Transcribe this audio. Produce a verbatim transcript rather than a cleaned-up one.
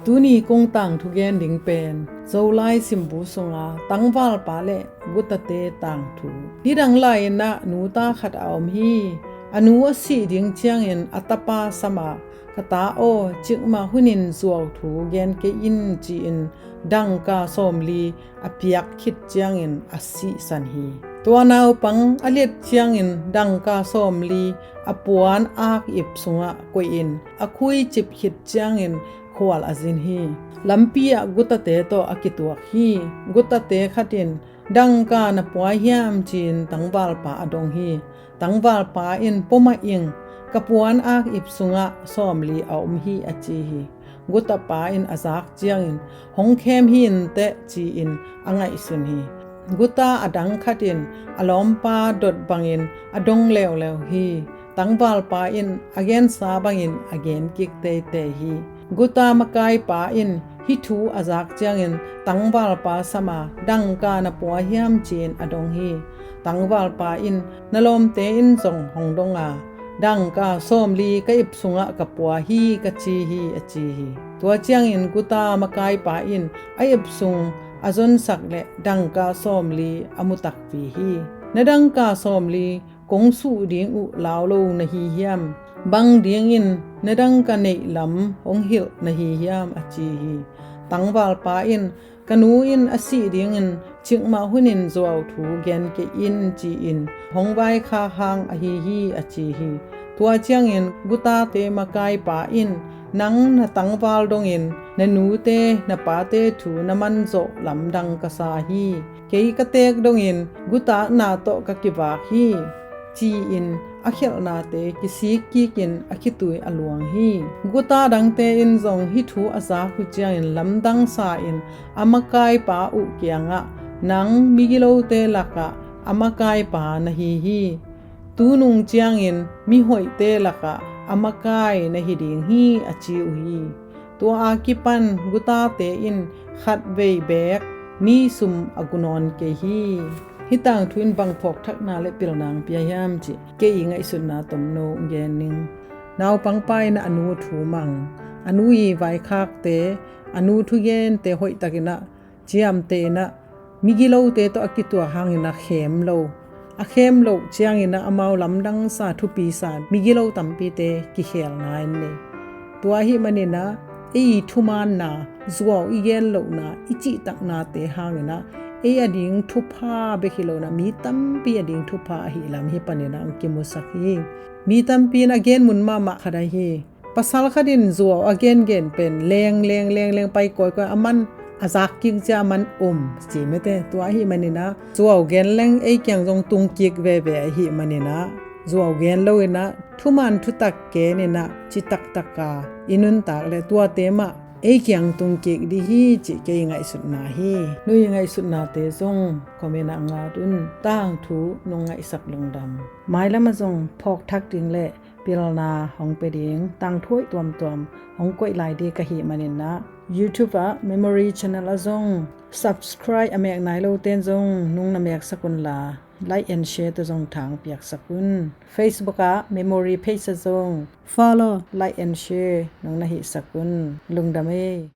Tuni kong tangthu gen ding pen Zolai simbu sunga tangvalpa le gutate tangthu. Nidang lai-in ah nuta khat a om hi. A nu a sih ding ciangin a tapa sam ah, "Ka ta aw, cikmah hunin zuau thu gen kei in," ci-in dangka sawmli a piak khit ciangin a sihsan hi. Tua naupang a liat ciangin dangka sawmli a puan ak ip sungah koihin a khuicip khit ciangin khual a zin hi. Lampi ah gutate tawh a kituak hi. Gutate khat in, "Dangka na pua hiam?" ci-in tangvalpa a dong hi. Tangvalpa in, "Pua mah ing, ka puan ak ip sungah sawmli a om hi," a ci hi. Gutapa in a zak ciangin, "Hong khem hi inteh," ci-in a ngaihsun hi. Guta a dang khat in a lawmpa dot bangin a dong leuleu hi. Tangvalpa in a gensa bangin a gen kik teitei hi. Guta makaipa in hih thu a zak ciangin tangvalpa sam a, "Dangka na pua hiam?" ci-in a dong hi. Tangvalpa in, "Na lawmte in zong hong dong a, dangka sawmli ka ip sungah ka pua hi, ka ci hi," a ci hi. Tua ciangin guta makaipa in a ip sung a zonsak le dangka sawmli a mu takpi hi. "Na dangka sawmli kong suh ding uh lau lo na hi hiam? Bang dingin na dangka neih lam hong hilh na hi hiam?" a ci hi. Tangvalpa in, "Ka nu in a sih dingin cikmah hunin zuau thu gen kei in, ci-in hong vaikhak hang ahi hi," a ci hi. Tua ciangin gutate makaipa in, "Nang na tangval dongin na nute na pate thu na manzawh lamdang ka sa hi. Kei ka teek dongin guta na tawh ka kivak hi," ci-in a khialhnate kisik kikin a khitui a luang hi. Guta dangte in zong hih thu a zak uh ciangin lamdang sa-in a makaipa uh kiangah, "Nang migilote lakah a makaipa na hi hi. Tunung ciangin mihoihte lakah a makai na hi ding hi," a ci uh hi. Tua a kipan gutate in khatvei beek mi sum a gu nawn kei hi. Hih tangthu in bang phawkthakna le pilna hong pia hiam cih kei i ngaihsutna tomno gen ning. Naupangpa in a nu thu mang, a nu i vaikhakte, a nu thugente hoihtakin ah ciamteh in ah migilote tawh a kituak hangin a khem lo. A khem loh ciangin ah amau lamdang sa, thupi sa migilo tampite kikhelna in nei. Tua ahih manin ah ei i thumaanna, zuau i gen lohna, i cihtaknate hangin ah ei a ding thupha bek hi lo in ah mi tampi a ding thupha ahih lam hih panin ah hong kimusak hi. Mi tampi in a gen mun mahmah khat ahi, pasal khat in zuau a gengen pen leng leng leng leng pai kawikawi, a man a zak kik cia a man um ci mete. Tua ahih manin ah zuau gen leng ei kiang zong tung kik veve ahih manin ah zuau gen lo in ah thuman thutak gen in ah ci taktak a i nuntak le tuate mah ei kiang tung kik dih hi cih kei i ngaihsutna hi. Nu i ngaihsutnate zong comment ah ngat un. Tangthu nong ngaihsak lungdam, mailam ah zong phawkthak ding le pilna hong pia ding tangthu hoih tuamtuam hong koih lai ding ka hih manin ah YouTube ah Memory Channel ah zong subscribe a mek nai lote in zong nung na meksak unla, like and share tawh zong thang piaksak un. Facebook ah Memory Page ah zong follow, like and share nung na hihsak un. Lungdam ei.